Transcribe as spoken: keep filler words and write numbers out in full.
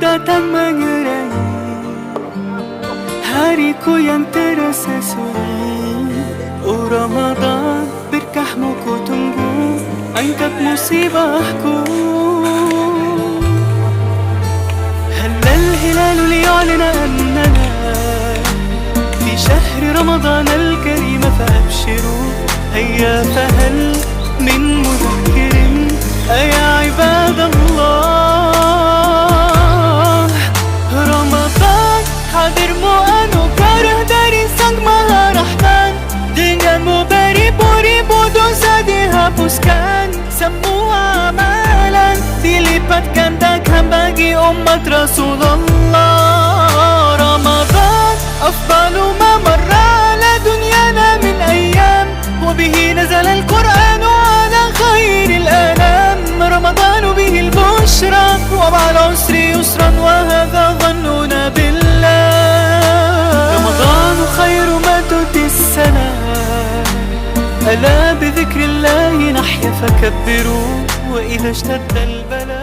Datang mengerangi hariku yang terasa sunyi. Oh Ramadan, berkahmu ku tunggu, angkat musibahku. هل الهلال ليعلن أننا في شهر رمضان الكريم، فأبشروا هيا، فهل من مذكر أيا عباد الله؟ Ramadan hadir, meu anugerah dari Sang Maha Rahman. Denganmu beribu-ribu dosa dihapuskan, semua amalan dilipat gandakan bagi umat Rasulullah. Ramadan أفضل ما مر على دنيانا من أيام، وبه نزل القرآن على خير الأنام. رمضان به البشرى، ومع العسر يسرا، وهذا ظننا بالله. رمضان خير ما تؤتي السنة، ألا بذكر الله نحيا فكبروا، وإذا اشتد البلاء